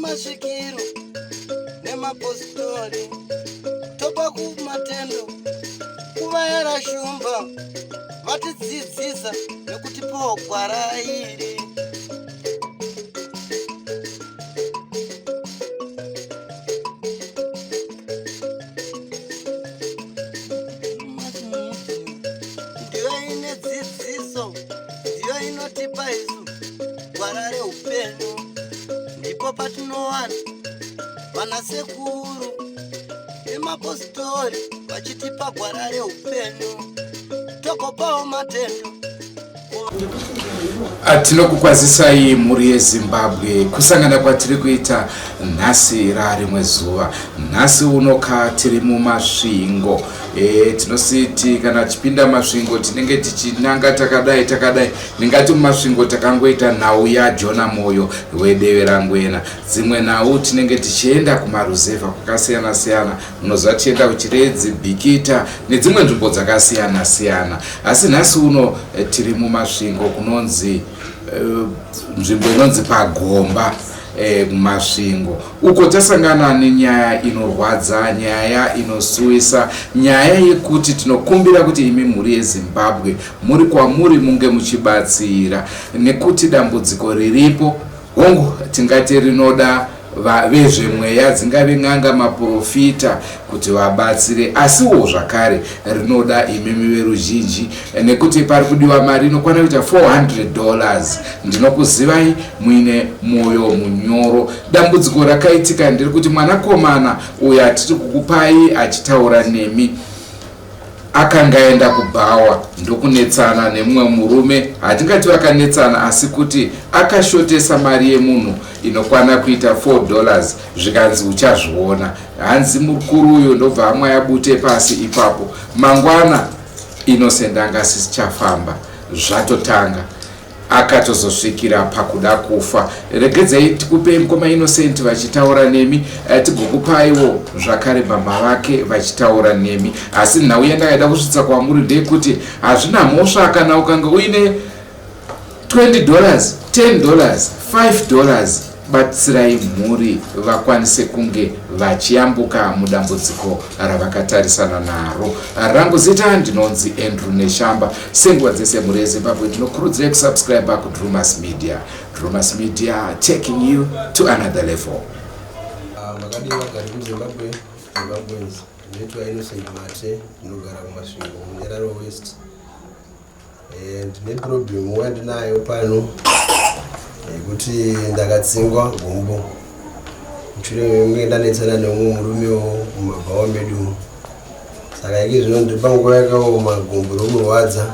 Masvikiro nemapositori, topa kumatendo kuvayera shumba vatidzidzisa nekutipawo gwara iri. Ndiyo ine dzidziso, ndiyo inotipa isu gwara reupenyu. Ndipo patinowana vanasekuru nemapositori vachitipa gwara reupenyu, togopawo matendo. Tinokukwazisai mhuri yeZimbabwe, kusangana kwatiri kuita nhasi rarimwe zuva. Nhasi unoka tiri muMasvingo. Tinositi kana tichipinda Masvingo tinenge tichinanga takadai takadai. Ndingati muMasvingo takangoita nhau yaJona Moyo weDeverangwena. Dzimwe nhau tinenge tichienda kumaruzevha kwakasiyana siyana, munoziva, tichienda kuChiredzi, Bikita nedzimwe nzvimbo dzakasiyana siyana. Asi nhasi uno tiri muMasvingo, kunonzi nzvimbo inonzi Pagomba, muMasvingo uko tasangana nenyaya inorwadza, nyaya inosuwisa, nyaya yekuti tinokumbira kuti imi mhuri yeZimbabwe muri kwamuri munge muchibatsira, nekuti dambudziko riripo, hongu, tingati rinoda vezvemweya, dzingave n'anga, maprofita, kuti vabatsire, asiwo zvakare rinoda imimi veruzhinji, nekuti pari kudiwa mari inokwana kuita $400. Ndinokuzivai muine mwoyo munyoro. Dambudziko rakaitika ndiri kuti mwanakomana uyo atiri kukupai achitaura nemi akanga aenda kubhawa ndokunetsana nemumwe murume. Hatingati vakanetsana, asi kuti akashotesa mari yemunhu inokwana kuita $4, zvikanzi uchazviona. Hanzi mukuru uyu ndobva amwaya bute pasi ipapo. Mangwana Innocent anga asisichafamba, zvatotanga akatozosvikira pakuda kufa. Regedzai tikupei mukoma Innocent vachitaura nemi, tigokupaiwo zvakare baba vake vachitaura nemi. Asi nhau yandakaida kusvitsa kwamuri ndeyekuti hazvina mhosva kana ukanga uine $20, $10, $5. Batsirai mhuri vakwanise kunge vachiyambuka mudambudziko ravakatarisana naro. Rangu zita ndinonzi Andrew Neshamba. Senguva dzese, mhuri yeZimbabwe, ndinokurudzirai kusubscribe kuDrumas Media. Drumas Media, taking you to another level. Makadii vagari muZimbabwe, Zimbabweans? Ndinoitwa Innocent Mate, ndinogara kuMasvingo, muNyararo West. Ndine problem yandinayo pano yekuti ndakatsingwa gumbo mushure mekunge ndanetsana neumwe murumewo mumabhawa medu. Saka ike zvino ndiri panguva yakaoma, gumbo rokurwadza,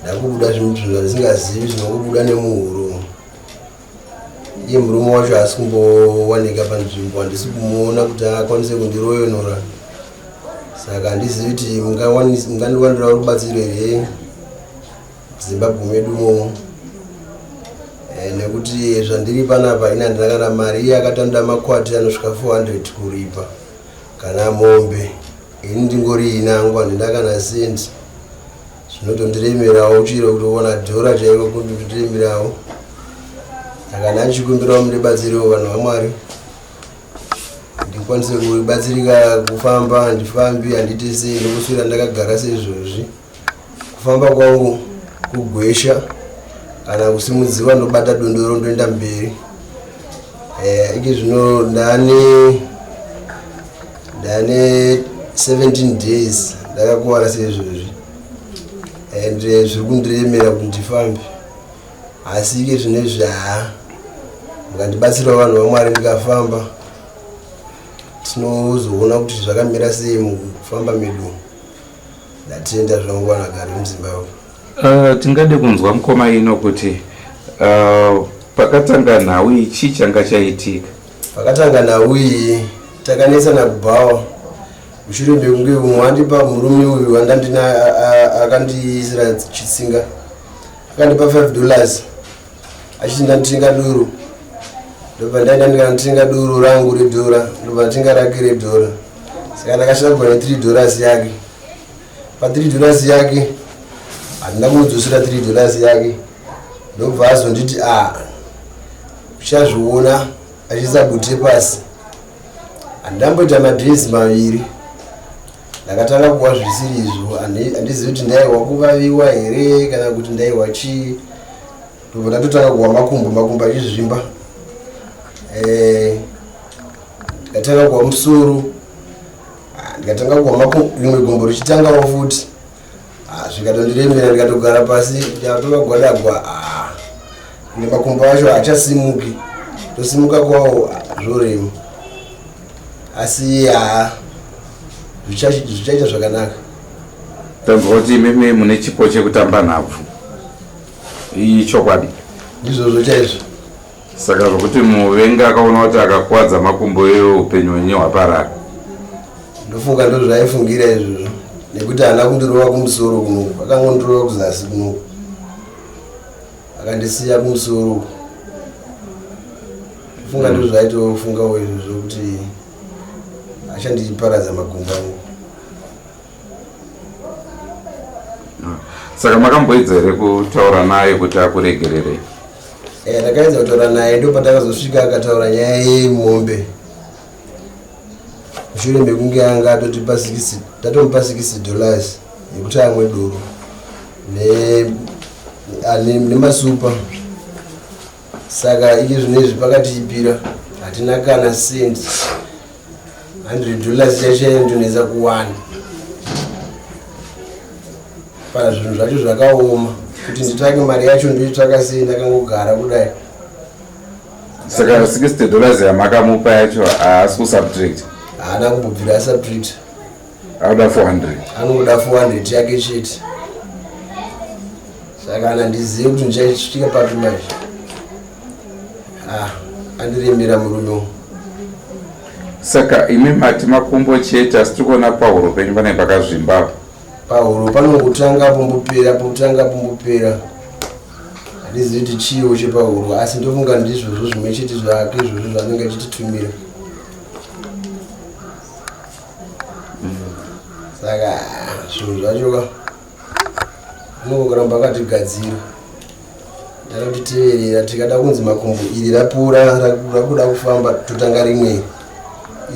ndakubuda zvinhu zvandisingazivi zvinongobuda nemuhuro. Iye murume wacho haasi kumbowanika panzvimbo, handisi kumuona kuti akwanise kundiroyonora. Saka handizivi kuti mungandiwanirawo rubatsiro here Zimbabwe medumo, nekuti zvandiri panapa ini handina kana mari. Iye akatanda makwati anosvika 400 kuripa kana mombe, ini ndingori inangu, handina kana sendi. Zvinotondiremerawo chiro kutoona dhora chaiko kundotiremerawo. Saka ndandichikumbirawo mundibatsirewo, vanhu vaMwari, ndikwanise kubatsirika. Kufamba handifambi, handiti sei, ndokuswera ndakagara seizvozvi. Kufamba kwangu kugwesha kana kusimudziwa, ndobata dondoro ndoenda mberi. Ike zvino ndane 17 days ndakakuvara seizvozvi and zviri kundiremera kuti ndifambe. Asi ike zvinezvi haa, mukandibatsirawo, vanhu vaMwari, ndikafamba, tinozoona kuti zvakamira sei mukufamba medu. Ndatenda zvangu, vanagari muZimbabwe. Tingade kunzwa mukoma ino kuti pakatanga nhau iyi chii changa chaitika? Pakatanga nhau iyi, takanetsana kubhawa mushure mekunge umwe andipa, murume uyu wandandina akandiisira chitsinga, akandipa $5 achiti ndanditenga doro. Ndobva ndaenda ndikanotenga doro rangu redhora, ndobva ndatenga rake redhora. Saka ndakasvagwa ne$3 yake. Pa$3 yake handina kumudzosera $3 yake. Ndobva azonditi, a, uchazviona. Achiisa bute pasi. Handamboita madays maviri ndakatanga kuwa zvisiri izvo. Handizivi kuti ndaihwa kuvaviwa here kana kuti ndaihwa chii. Ndobva ndatotanga kuwa makumbo, makumbo achizvimba. Ndikatanga kuwa musoro. Ndikatanga kuwa rimwe gumbo richitangawo futi. Zvikatondiremera, ndikatogara pasi, ndatova gwadagwa. Nemakumbo acho haachasimuki, tosimuka kwawo zvorema, asi ha, zvichaita zvakanaka. Tanzwa kuti imimi mune chipo chekutamba nhabvu, ichokwadi? Ndizvozvo chaizvo. Saka zvokuti muvengi akaona kuti akakuwadza makumbo iyoyo, upenyu hwenyu hwaparara? Ndofunga ndo zvaifungira izvozvo, nekuti haana kundirova kumusoro kunoku, akangondirova kuzasi kunoku, akandisiya kumusoro uku. Funga ndo zvaitofungawo izvozvo kuti achandiparadza makumbo angu. Saka makamboedza here kutaura naye kuti akuregererei? Ndakaedza kutaura naye, ndo patakazosvika akataura nyaya yemombe mushure mekunge anga atotipa 60, tatomupa $60 yekuti amwe doro nemasupa. Saka ike zvinezvi pakatiipira, hatina kana cent. $100 yacho yaindonetsa kuwana. Pana zvinhu zvacho zvakaoma kuti nditsvake mari yacho, ndoitsvaka sei ndakangogara kudai? Saka $60 yamakamupa yacho haasi kusubtract? Haana kumbobvira asubtract. Anoda 400? Anongoda 400 yake chete. Saka kana ndizive kuti ndichasvika papi manje. Ah, andiremera murume uyu. Saka imi mati makumbo chete, asi tiri kuona pahuro penyu pane pakazvimba. Pahuro panongotanga pombopera, potanga pombopera. Handizivi kuti chiiwo chepahuro, asi ndofunga ndizvozvo zvimwe chete zvake izvozvo zvaanenge achititumira. Saka zvinhu zvacho ka, anongoramba akatigadzira, takatiteverera. Tikada kunzi makumbo iri rapura, rakuda kufamba, totanga rimwe.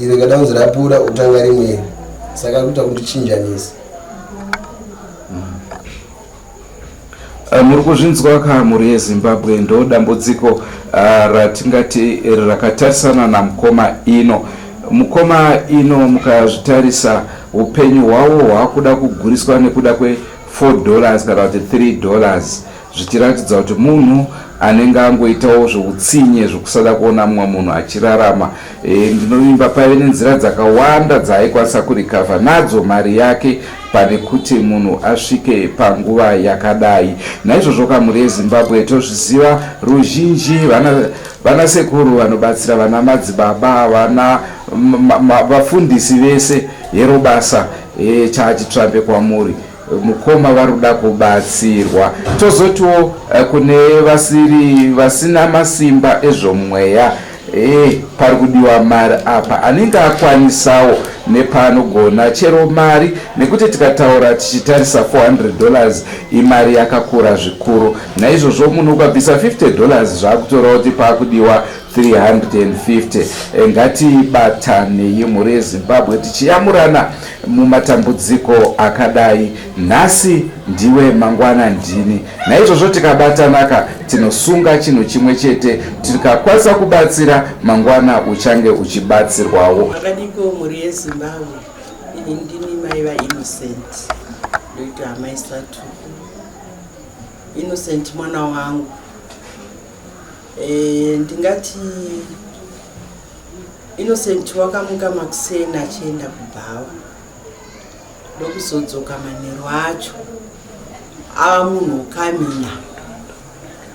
Iri rikada kunzi rapura, otanga rimwe. Saka kuita kundichinjanisa. Muri kuzvinzwa ka, mhuri yeZimbabwe? Ndo dambudziko ratingati rakatarisana namukoma ino. Mukoma ino, mukazvitarisa, upenyu hwavo hwakuda kuguriswa nekuda kwe$4 kana kuti $3, zvichiratidza kuti munhu anenge angoitawo zveutsinye zvokusada kuona mumwe munhu achirarama. Ndinovimba paive nenzira dzakawanda dzaaikwanisa kurecover nadzo mari yake pane kuti munhu asvike panguva yakadai. Naizvozvo kamhuri yeZimbabwe, tozviziva ruzhinji, vana sekuru vanobatsira, vana madzibaba, vana vafundisi vese, hero basa. Chaachitsvambe kwamuri, mukoma vari kuda kubatsirwa. Tozotiwo kune vasiri vasina masimba ezvomweya, pari kudiwa mari apa. Anenge akwanisawo nepaanogona, chero mari, nekuti tikataura tichitarisa $400 imari yakakura zvikuru. Naizvozvo munhu ukabvisa $50, zvaakutorawo kuti paakudiwa 350. Ngatibatanei, mhuri yeZimbabwe, tichiyamurana mumatambudziko akadai. Nhasi ndiwe, mangwana ndini. Naizvozvo tikabatanaka, tinosunga chinhu chimwe chete. Tikakwanisa kubatsira, mangwana uchange uchibatsirwawo. Makadiko, mhuri yeZimbabwe? Ini ndini mai vaInnocent, ndoita amai Satuku. Innocent mwana wangu. Ndingati Innocent wakamuka makuseni achienda kubhawa, ndokuzodzoka manheru acho ava munhu ukamina.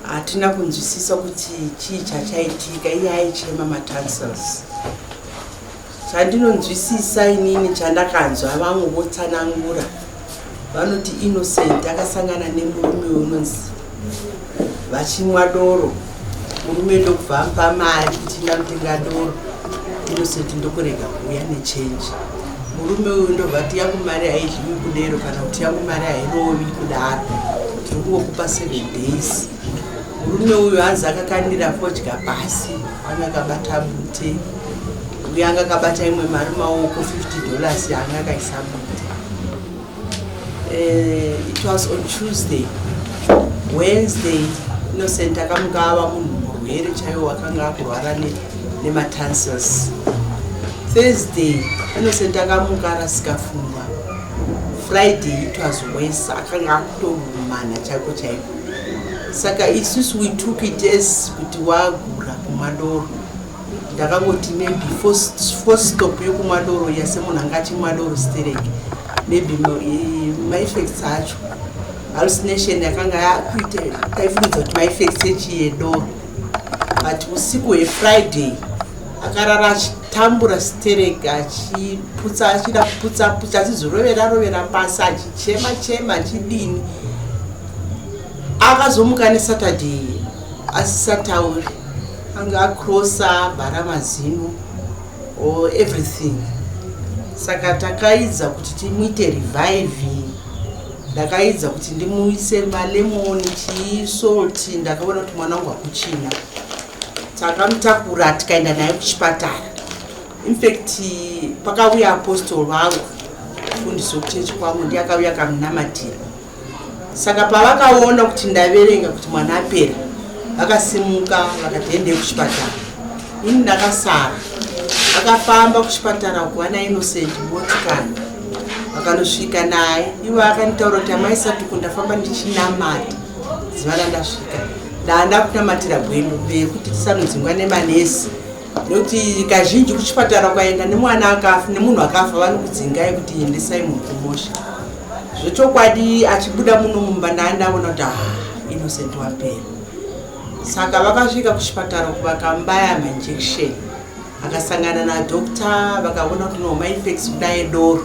Hatina kunzwisisa kuti chii chachaitika. Iye aichema matonsils. Chandinonzwisisa inini, chandakanzwa vamwe votsanangura, vanoti Innocent akasangana nemurume unonzi vachimwa doro. Murume ndokubva amupa mari kuti ndanotenga doro. Innocent ndokurega kuuya nechenji. Murume uyu ndobva ti, "Yangu mari haidyiwi kudero, kana kuti yangu mari hairovi kudaro. Tiri kungokupa 7 days." Murume uyu hanzi akakandira fodya pasi, anga akabata bute, uye anga akabata imwe mari maoko 50 dollars yaanga akaisa bute. It was on Tuesday. Wednesday Innocent akamuka ava munhu murwere chaiwo, akanga akurwara nematonsils. Thursday Innocent akamuka arasika pfungwa. Friday it was worse, akanga akutorumana chaiko chaiko. Saka isusu we took it as kuti wagura kumwa doro. Ndakangoti maybe first stop yokumwa doro iya, semunhu anga achimwa doro stereki, maybe maeffects acho, hallucination yakanga yakuita, taifungidza kuti maeffects echiyedoro. But usiku hweFriday akarara achitambura stereki, achiputsa, achida kuputsa putsa, achizorovera rovera pasi, achichema chema, achidini. Akazomuka neSaturday asisatauri, anga acrossa, bhara mazino or everything. Saka takaidza kuti timuite revive. Ndakaidza kuti ndimuise malemon, chii, salt. Ndakaona kuti mwana wangu hakuchina. Takamutakura tikaenda naye kuchipatara. Infact pakauya apostol vangu, mufundisi wekuchechi kwangu, ndiye akauya akamunamatira. Saka pavakaona kuti ndaverenga kuti mwana apera, vakasimuka vakati endei kuchipatara. Ini ndakasara. Vakafamba kuchipatara uku vana Innocent motikari, vakanosvika naye. Ivo akanditaura kuti, "Amai Satuku, ndafamba ndichinamata. Zuva randasvika ndaanda kunamatira gwendo mberi kuti tisanodzingwa nemanesi, nekuti kazhinji kuchipatara ukaenda nemwana akafa, nemunhu akafa, vanokudzingai kuti endesai munhu kumosha." Zvechokwadi, achibuda muno mumba ndaandaona kuti, ah, Innocent wapera. Saka vakasvika kuchipatara uku, vakambaya mainjection, akasangana nadoctor, vakaona kuti no, maeffects kuda edoro.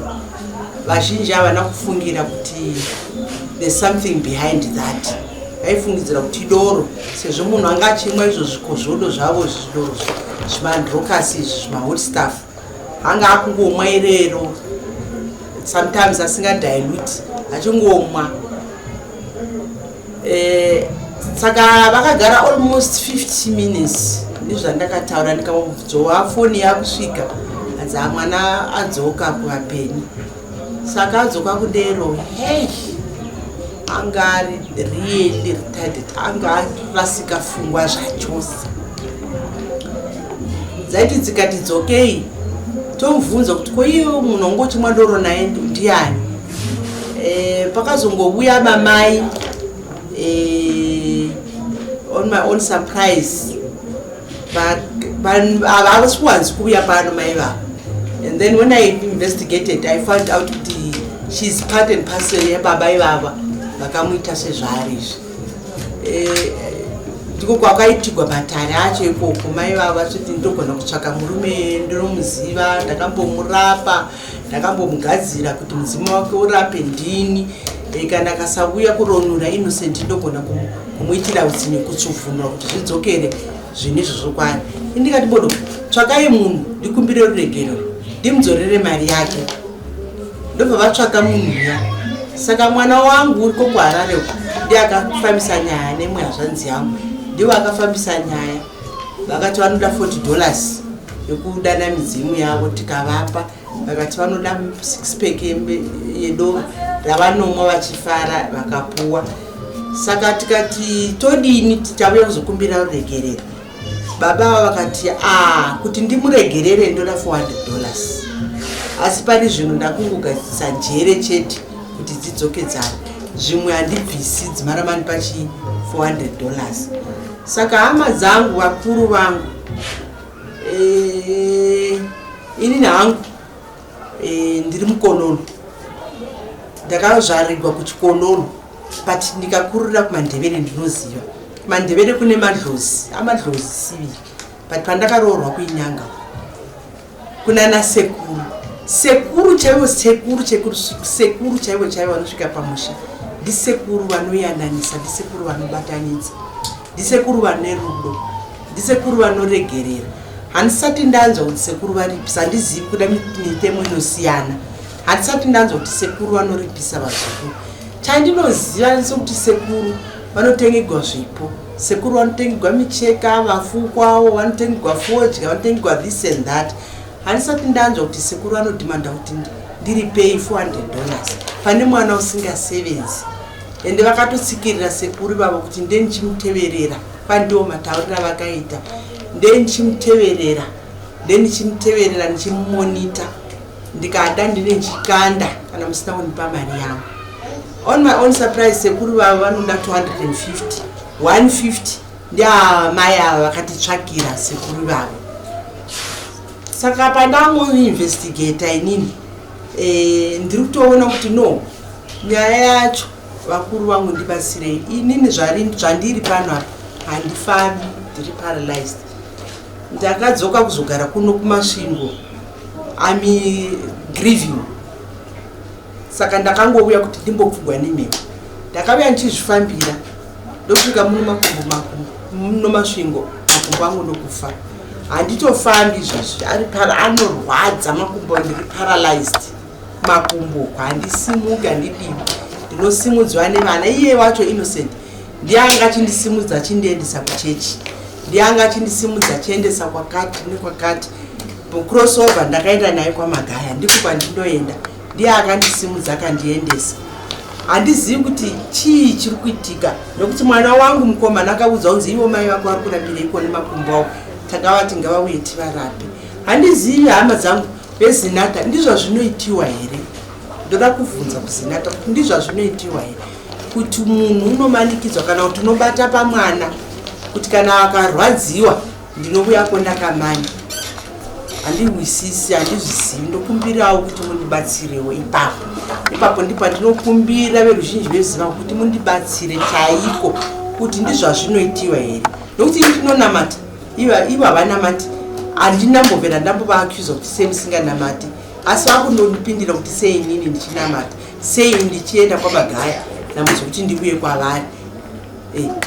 Vazhinji havana kufungira kuti there's something behind that. Vaifungidzira kuti idoro, sezvo munhu anga achimwa izvo zvikozvodo zvavo, zvidoro, zvimandrokasi izvi, zvimahot stuff, anga akungomwa irero, sometimes asingadilute, achingomwa. Saka vakagara almost 50 minutes. Ndizvandakataura, ndikamubvunzova foni yakusvika, hanzi mwana adzoka kuvapenyu. Saka adzoka kudero, hei, anga ari really retarded, anga arasika pfungwa zvachose. Dzaiti dzikati dzokei, tomubvunza kuti ko iye munhu wangochimwa doro naye ndiani? Pakazongouya mamai, on my own surprise, havasi kuwanzi kuuya pano mai vavo. And then when I investigated, I found out kuti she's part and parcel yebaba ivava vakamuita sezvaari izvi. Ndiko kwakaitigwa matare acho ikoko. Mai vavo vachiti, "Ndogona kutsvaka murume, ndinomuziva, ndakambomurapa, ndakambomugadzira kuti mudzimu wake urape ndini. Kana akasauya kuronura Innocent, ndogona kumuitira utsinye, kutsuvhunura kuti zvidzokere zvinhu izvozvo kwaari." Indikati, "Bodo, tsvakai munhu, ndikumbire ruregerero, ndimudzorere mari yake." Ndobva vatsvaka munhu uya. Saka mwana wangu uriko kuHarare uko ndiye akafambisa nyaya, nemwe hazvanzi yangu ndivo akafambisa nyaya. Vakati vanoda $40 yekudana midzimu yavo, tikavapa. Vakati vanoda six pack yedoro ravanomwa vachifara, vakapuwa. Saka tikati todini? Tichauya kuzokumbira ruregerero. Baba ava vakati, "A, kuti ndimuregerere ndoda $400, asi pari zvino ndakungogadzisa njere chete kuti dzidzokedzane, zvimwe handibvisi dzimaramani pachi $400." Saka hama dzangu, vakuru vangu, inini hangu ndiri mukonono, ndakazvarirwa kuchikonono, but ndikakurira kuMandevere. Ndinoziva kuMandevere kune madlozi, amadlozi siviri, but pandakaroorwa kuinyanga kunana sekuru, sekuru chaivo, sekuru chekuru, sekuru chaivo chaivo vanosvika pamusha, ndisekuru vanoyananisa, ndisekuru vanobatanidza, ndisekuru vane rudo, ndisekuru vanoregerera. Handisati ndanzwa kuti sekuru varipisa, handizivi, kuda mitemo inosiyana. Handisati ndanzwa kuti sekuru vanoripisa vazukuru. Chandinoziva ndesekuti sekuru vanotengegwa zvipo. Sekuru vanotengegwa micheka, vafukwawo vanotengegwa fodya, vanotengegwa this and that. Handisati ndanzwa kuti sekuru vanodhimanda kuti ndiripei 400 dollars pane mwana usingasevenzi. Ende vakatotsikirira sekuru vavo kuti ndendichimuteverera, kwandiwo mataurira vakaita, ndendichimuteverera, ndendichimuteverera ndichimumonita, ndikada ndine ndichikanda kana musina kundipa mari yangu. On my own surprise, sekuru vavo vanoda 250, 150 ndiamai ava vakatitsvakira sekuru vavo. Saka pandangoinvestigata inini, ndiri kutoona kuti no, nyaya yacho, vakuru vangu, ndibatsirei. Inini zvandiri pano apa handifambi, ndiri paralyzed. Ndakadzoka kuzogara kuno kuMasvingo, I'm grieving. Saka ndakangouya kuti ndimbopfugwa nemhepo. Ndakauya ndichizvifambira, ndosvika muno makumbo, makumbo muno Masvingo, makumbo angu ndokufa. Handitofambi izvezvi, ari anorwadza makumbo, ndiri paralyzed makumbo, handisimuki, handidii, ndinosimudzwa nevana. Iye wacho Innocent ndiye anga achindisimudza achindiendesa kuchechi, ndiye anga achindisimudza achiendesa kwakati nekwakati. Crossover ndakaenda naye kwaMagaya, ndiko kwandinoenda, ndiye akandisimudza akandiendesa. Handizivi kuti chii chiri kuitika, nokuti mwana wangu mukomana akaudza kunzi ivo mai vako vari kurapireiko nemakumbo avo. Takavati ngavauye tivarape. Handizivi, hama dzangu veZinata, ndizvo zvinoitiwa here? Ndoda kubvunza kuZinata kuti ndizvo zvinoitiwa here, kuti munhu unomanikidzwa kana kuti unobata pamwana kuti kana akarwadziwa ndinouyako ndakamanya? Handihwisisi, handizvizivi. Ndokumbirawo kuti mundibatsirewo ipapo. Ipapo ndipo pandinokumbira veruzhinji veZimbabwe kuti mundibatsire chaiko, kuti ndizvazvinoitiwa here, nokuti ini ndinonamata, ivo havanamati. Handinambobvera ndambovaacusa kuti sei musinganamati, asi vakundondipindira kuti sei inini ndichinamata, sei ndichienda kwaMagaya namuzi kuti ndiuye kwavari.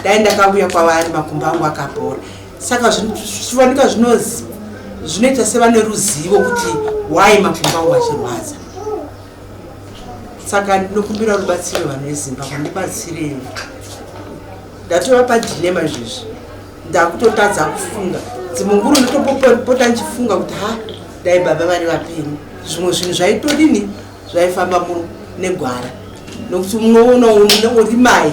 Dai ndakauya kwavari makumbo angu akapora. Saka zviwanika zvinoita sevane ruzivo kuti why makumbo angu achirwadza. Saka ndinokumbira rubatsiro, vanhu veZimbabwe, ndibatsirei. Ndatova padilemma izvezvi, ndakutotadza kufunga. Dzimwe nguru ndotopota ndichifunga kuti ha, dai baba vari vapenyu, zvimwe zvinhu zvaitodini, zvaifamba negwara, nokuti unoona uri mai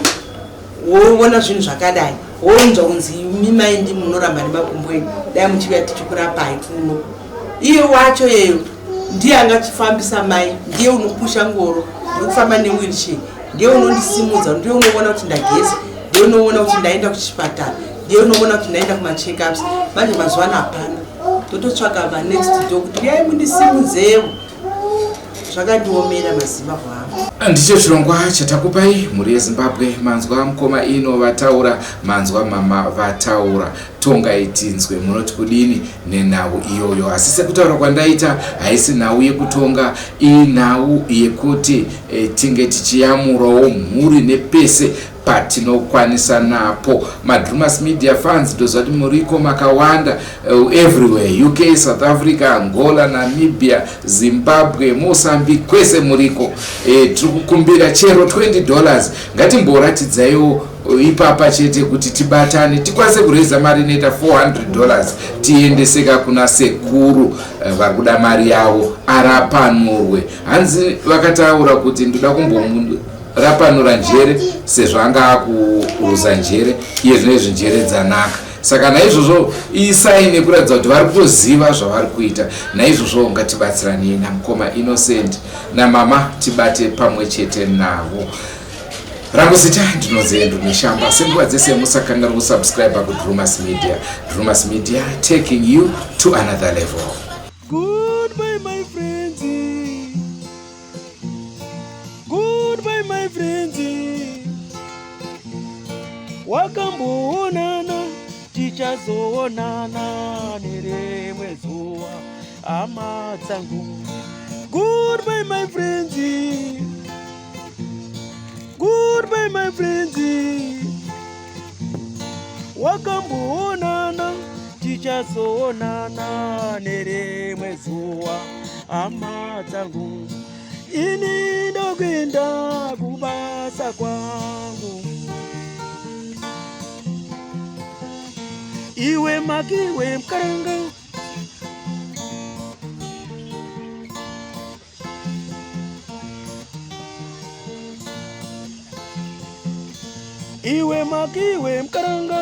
woona zvinhu zvakadai, wonzwa kunzi imi mai ndi munoramba nemakumbo enyu, dai muchiuya tichikurapai kuno. Iye wacho yeyo ndiye angachifambisa mai, ndiye unopusha ngoro, ndiri kufamba newheelchair, ndiye unondisimudza, ndiye unoona kuti ndageza, ndiye unoona kuti ndaenda kuchipatara, ndiye unoona kuti ndaenda kumacheckups. Manje mazuva ano hapana, tototsvaka manext door kuti uyai mundisimudzewo. Zvakandiomera, maZimbabwe angu. Ndicho chirongwa chatakupai, mhuri yeZimbabwe. Manzwa mukoma ino vataura, manzwa mama vataura. Tongai tinzwe, munoti kudini nenhau iyoyo? Asi sekutaura kwandaita, haisi nhau yekutonga, inhau yekuti tinge tichiyamurawo mhuri nepese patinokwanisa napo. MaDrumas Media fans, ndoziva kuti muriko makawanda, everywhere, UK, South Africa, Angola, Namibia, Zimbabwe, Mozambique, kwese muriko. Tiri kukumbira chero $20. Ngatimboratidzaiwo ipapa chete kuti tibatane, tikwanise kureza mari inoita $400, tiendeseka kuna sekuru vari kuda mari yavo arapanurwe. Hanzi vakataura kuti ndoda kumborapanura njere sezvo anga akuruza njere. Iye zvino izvi njere dzanaka. Saka naizvozvo isai nekuratidza kuti vari kutoziva zvavari kuita. Naizvozvo ngatibatsiranei namukoma Innocent namama, tibate pamwe chete navo. Rangu zita ndinonzi Andrew Neshamba. Senguva dzese, musakanganwa kusubscribe kuDrumas Media. Drumas Media, taking you to another level. Goodbye, my friends. Goodbye, my friends. Wakamboonana, tichazoonana nerimwe zuva, hama dzangu. Goodbye, my friends. Goodbye, my friends. Wakamboonana, tichazoonana nerimwe zuva, hama dzangu. Ini ndokuenda kubasa kwangu. Iwe makiwe mukaranga. Iwe makiwe mukaranga.